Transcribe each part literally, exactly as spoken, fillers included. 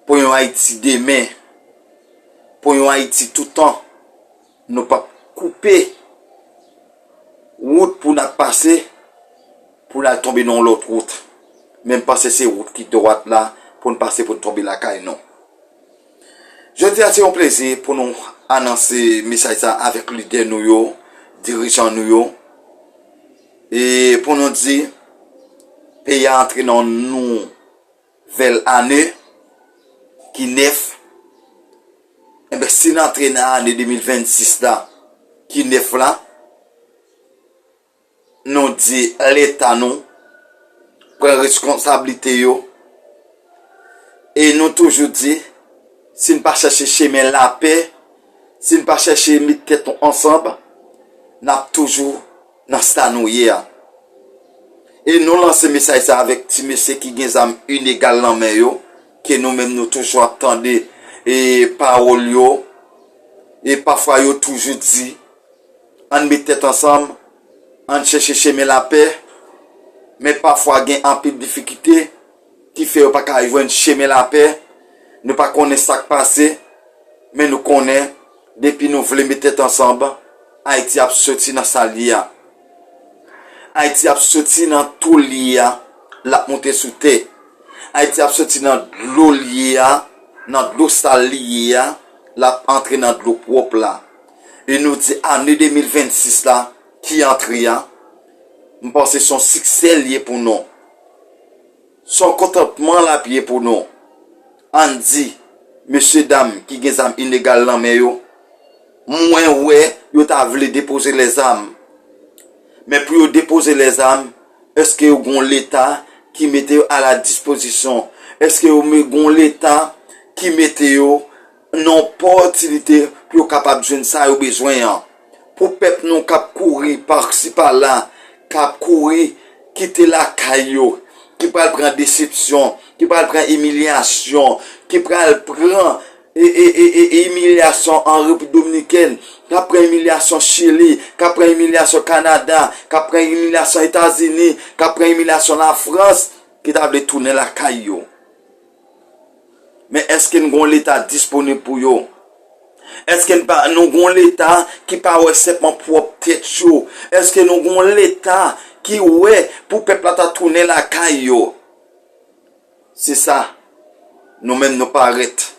Pou yon Ayiti demen, pou yon Ayiti toutan, nou p ap koupe wout pou n ap pase, pou n al tonbe nan yon lòt wout. Men m panse se wout ki dwat la pou n pase pou n tonbe lakay nou. Jodi a, se yon plezi pou nou anonse mesaj sa avèk lidè nou yo, dirijan nou yo, e pou nou di, peyi a antre nan nouvèl ane ki nèf. Enben, si n antre nan ane de mil vennsis la, ki nèf la, nou di Leta nou pran reskonsablite yo. E nou toujou di, si n pa chèche chemen lapè, si n pa chèche met tèt nou ansanm, n ap toujou nan sa nou ye a. E nou lanse mesaj sa avèk ti mesye ki gen zam ilegal nan men yo, ke nou menm nou toujou ap tande e pawòl yo, e pafwa yo toujou di, ann met tèt ansanm, ann chèche chemen lapè, men pafwa gen anpil difikite ki fè yo pa ka jwenn chemen lapè. Nou pa konnen sa k pase, men nou konnen depi nou vle met tèt ansanm, Ayiti ap soti nan sa l ye a. Ayiti ap soti nan tou l ye a, l ap monte sou tè. Ayiti ap soti nan dlo l ye a, nan dlo sal li ye a, l ap antre nan dlo pwòp la. E nou di ane de mil vennsis la ki antre a, m panse se yon siksè l ye pou nou. Se yon kontantman l ap ye pou nou. Ann di, mesye dam ki gen zam ilegal nan men yo, mwen wè yo ta vle depoze lèzam. Men pou yo depoze lèzam, èske yo gen yon Leta ki mete yo a la dispozisyon? Èske yo me- gen yon Leta ki mete yo nan opòtinite pou yo kapab jwenn sa yo bezwen an? Pou pèp nou k ap kouri pasi pala, k ap kouri kite lakay yo, ki pral pran desepsyon, ki pral pran imilyasyon, ki pral pran e, e, e, e, e imilyasyon an Repiblik Dominikèn, k ap pran imilyasyon Chili, k ap pran imilyasyon Kanada, k ap pran imilyasyon Etazini, k ap pran imilyasyon Lafrans, ki ta vle tounen lakay yo. Men èske n gen yon Leta disponib pou yo? Èske n pa, nou gen yon Leta ki pa wè sèlman pwòp tèt yo? Èske nou gen yon Leta ki wè pou pèp la ta tounen lakay yo? Se sa, nou menm nou parèt.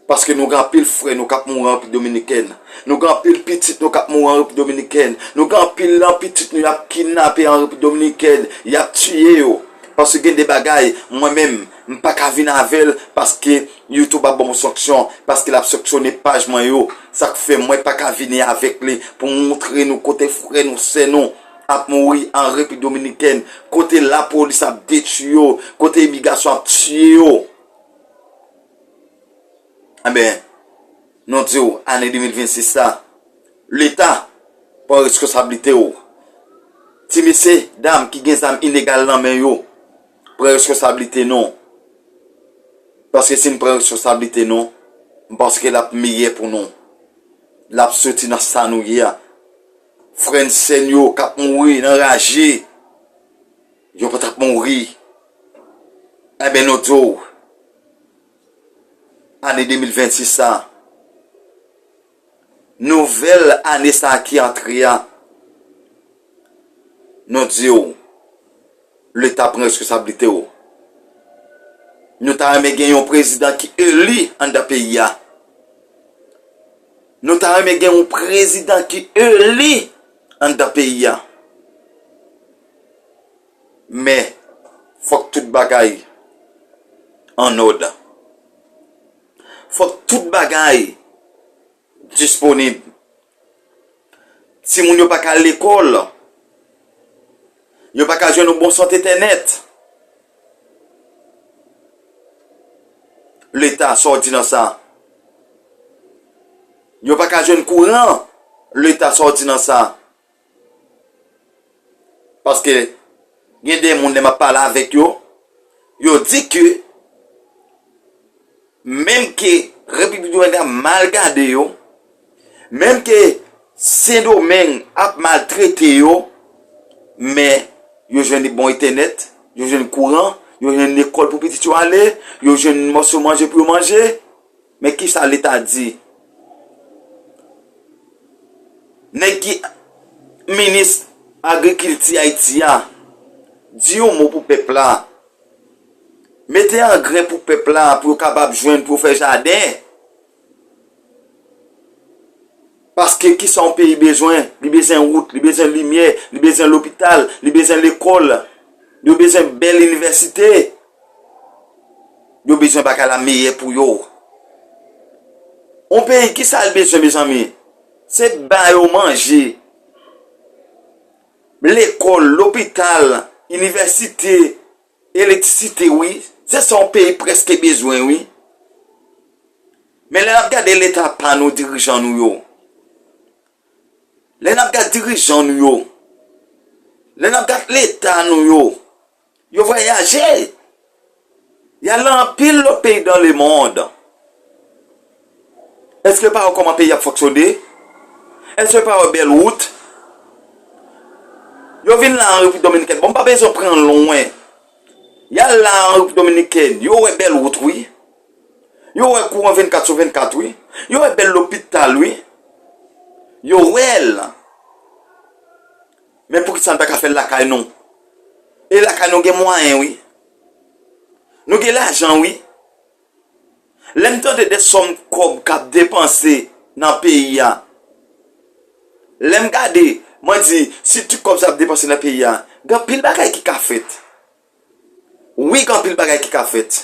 Paske nou gen anpil frè nou k ap mouri an Repiblik Dominikèn. Nou gen anpil pitit nou k ap mouri an Repiblik Dominikèn. Nou gen anpil nan pitit nou y ap kidnape an Repiblik Dominikèn. Y ap tiye yo. Paske gen de bagay, mwen menm, m pa ka vin avè l, paske YouTube ap ban m sanksyon, paske l ap sanksyone paj mwen yo. Sa k fè mwen pa ka vini avèk li pou montre nou kote frè nou, sè nou ap mouri an Repiblik Dominikèn, kote lapolis ap detwi yo, kote imigrasyon ap tiye yo. Enben, nou di w, ane de mil vennsis sa, Leta, pran reskonsablite w. Ti mesye, dam ki gen zam ilegal nan men yo, pran reskonsablite nou. Paske si n pran reskonsablite nou, m panse ke l ap meyè pou nou. L ap soti nan sa nou ye a. Frè n, sè n yo k ap mouri nan raje, yo pa t ap mouri. Enben, nou di w, ane de mil vennsis sa, nouvèl ane sa ki antre a, nou di w, Leta pran reskonsablite w. Nou ta renmen gen yon prezidan ki eli anndan peyi a. Nou ta renmen gen yon prezidan ki eli anndan peyi a. Men, fòk tout bagay annòd. Fòk tout bagay disponib. Timoun yo pa ka al lekòl. Yo pa ka jwenn yon bon sant entènèt. Leta, sa w di nan sa? Yo pa ka jwenn kouran. Leta, sa w di nan sa? Paske gen de moun, lè m ap pale avèk yo, yo di ke menm ke Repiblik Dominikèn ap mal gade yo, menm ke Sendomeng ap maltrete yo, men yo jwenn bon entènèt, yo jwenn kouran, Yo jwenn lekòl pou pitit yo ale, yo jwenn mòso manje pou yo manje. Men kisa Leta di? Nèg ki minis agrikilti Ayiti a, di yon mo pou pèp la. Mete angren pou pèp la, pou yo kapab jwenn, pou yo fè jaden. Paske kisa yon peyi bezwen? Li bezwen wout, li bezwen limyè, li bezwen lopital, li bezwen lekòl, yo bezwen bèl inivèsite, yo bezwen bagay la meyè pou yo. Yon peyi, kisa l bezwen, mezanmi? Se ba yo manje, lekòl, lopital, inivèsite, elektrisite, wi. Se sa yon peyi prèske bezwen, wi. Men lè n ap gade Leta pa nou, dirijan nou yo, lè n ap gade dirijan nou yo, lè n ap gade Leta nou yo, yo vwayaje. Y al nan anpil lòt peyi dans le monde. Èske pa wè kòman peyi ap fonksyone? Èske pa wè bèl wout? Yo vin la an Repiblik Dominikèn. Bon, m pa bezwen pran lwen. Y al la an Repiblik Dominikèn. Yo wè bèl wout, wi. Yo wè kouran vennkat sou vennkat, wi. Yo wè bèl lopital, wi. Yo wè l. Men poukisa n pa ka fè l lakay nou? E lakay nou gen mwayen, wi. Nou gen lajan, wi. Lè m tande de sòm kòb k ap depanse nan peyi a, lè m gade, mwen di, si tout kòb sa ap depanse nan peyi a, gen anpil bagay ki ka fèt. Wi, gen anpil bagay ki ka fèt.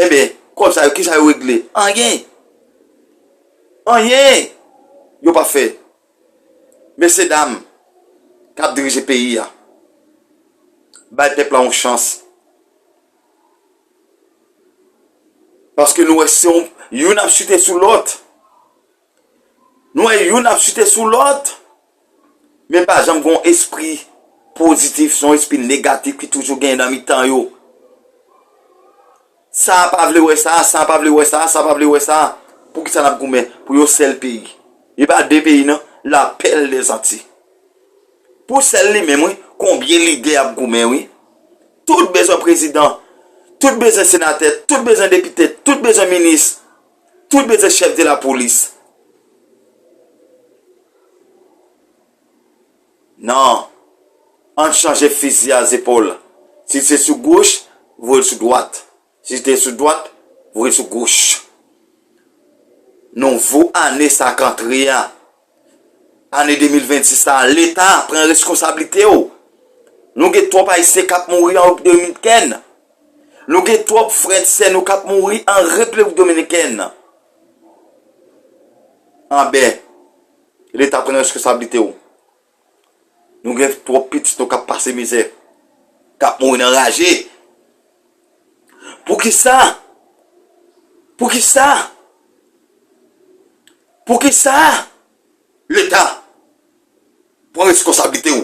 Enben, kòb sa yo, kisa yo regle? Anyen! Anyen! Yo pa fè. Mesye dam k ap dirije peyi a, bay pèp la yon chans. Paske nou wè se yon, youn ap chite sou lòt. Nou wè youn ap chite sou lòt. Men pa janm gen yon espri pozitif, se yon espri negatif ki toujou genyen nan mitan yo. Sa a pa vle wè sa, sa a pa vle wè sa, sa a pa vle wè sa. Poukisa n ap goumen pou yon sèl peyi? E pa de peyi non, lapèl dèzanti. Pou sèl li menm, wi, konbyen lidè ap goumen, wi. Tout bezwen prezidan, tout bezwen senatè, tout bezwen depite, tout bezwen minis, tout bezwen chèf de lapolis. Non. Ann chanje fizi a zepòl. Si se sou goch, voye l sou dwat. Si se te sou dwat, voye l sou goch. Nouvo ane sa k antre a, ane de mil vennsis sa, Leta, pran reskonsablite w. Nou gen twòp Ayisyen k ap mouri an Repiblik Dominikèn. Nou gen twòp frè n sè nou k ap mouri an Repiblik Dominikèn. Anben, Leta, pran reskonsablite w. Nou gen twòp pitit nou k ap pase mizè, k ap mouri nan raje. Poukisa? Poukisa? Poukisa? Leta, pran reskonsablite w.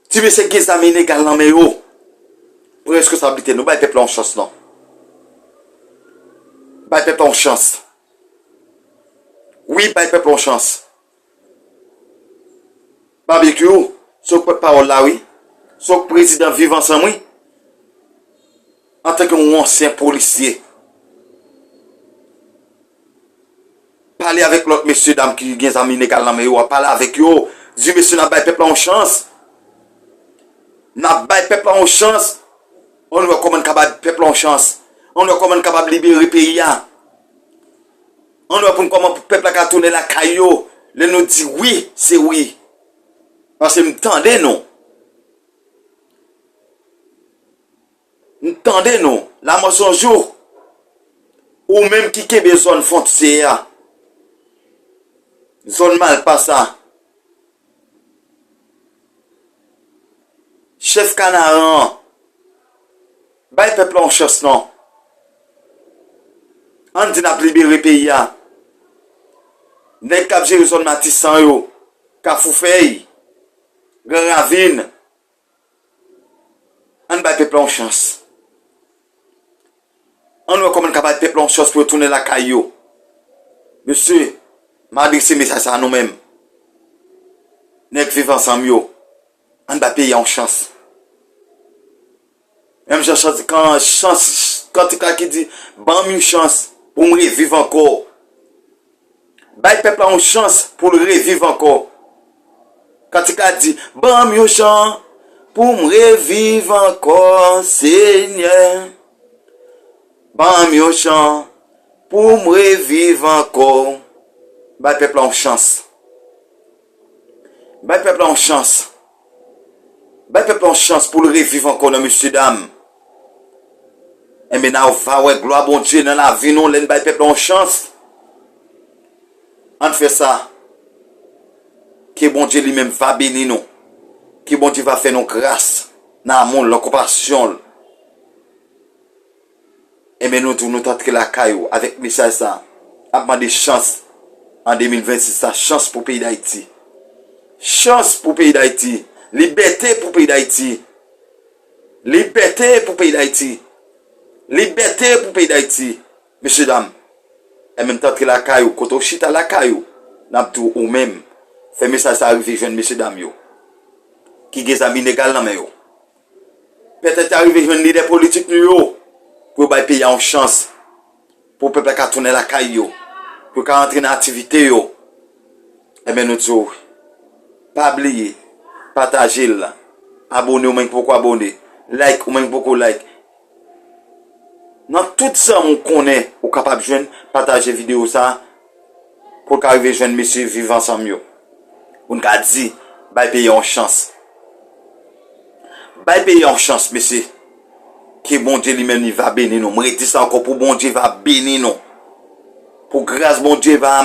Ti mesye gen zam ilegal nan men yo. Pran reskonsablite nou, bay pèp la yon chans non. Bay pèp la yon chans. Wi, bay pèp la yon chans. Babekyou, se w k pòt pawòl la, wi. Se w k prezidan Viv Ansanm, wi. Antanke yon ansyen polisye, pale avèk lòt mesye dam ki gen zam ilegal nan men yo a, pale avèk yo. Di, mesye, n ap bay pèp la yon chans. N ap bay pèp la yon chans. Ann wè kòman n ka bay pèp la yon chans. Ann wè kòman n kapab libere peyi a. Ann wè pou n kòman pou pèp la ka tounen lakay yo. Lè nou di wi, se wi. Paske m tande nou. M tande nou. Lamò se yon jou. Ou menm ki kenbe zòn fwontyè a, zòn Malpa sa, chèf Kanaran an, bay pèp la yon chans non. Ann di n ap libere peyi a. Nèg k ap jere zòn Matisan yo, Kafou Fèy, Gran Ravin, ann bay pèp la yon chans. Ann wè kòman n ka bay pèp la yon chans pou yo tounen lakay yo. Mesye, m adrese mesaj sa a nou menm, nèg Viv Ansanm yo. Ann bay peyi a yon chans. Menm jan chans, kan chans, kantik la ki di, ban m yon chans pou m reviv ankò. Bay pèp la yon chans pou l reviv ankò. Kantik la di, ban m yon chans pou m reviv ankò, Senyè. Ban m yon chans pou m reviv ankò. Bay pèp la yon chans. Bay pèp la yon chans. Bay pèp la yon chans pou l reviv ankò nan mesye dam. Enben, n a va wè glwa Bondye nan lavi nou lè n bay pèp la yon chans. Ann fè sa. Ke Bondye li menm va beni nou. Ke Bondye va fè nou gras nan amou l, nan konpasyon l. Enben, nou tou, nou t antre lakay ou avèk mesaj sa a. Ap mande chans an de mil vennsis la, chans pou peyi Dayiti. Chans pou peyi Dayiti. Libète pou peyi Dayiti. Libète pou peyi Dayiti. Libète pou peyi Dayiti. Mesye dam, enben, m t antre lakay ou, kote w chita lakay ou, n ap di w ou menm, fè mesaj sa a rive jwenn mesye dam yo ki gen zam ilegal nan men yo. Petèt y a rive jwenn lidè politik nou yo pou yo bay peyi a yon chans, pou pèp la ka tounen lakay yo, pou yo ka rantre nan aktivite yo. Enben, nou di w, pa bliye pataje l, abòne ou menm ki poko abòne, like ou menm ki poko like. Nan tout zanmi w konnen ou kapab jwenn, pataje videyo sa a pou l ka rive jwenn mesye Viv Ansanm yo. Pou n ka di, bay peyi a yon chans. Bay peyi a yon chans, mesye. Ke Bondye li menm li va beni nou. M redi sa ankò, pou Bondye va beni nou. Pou gras Bondye va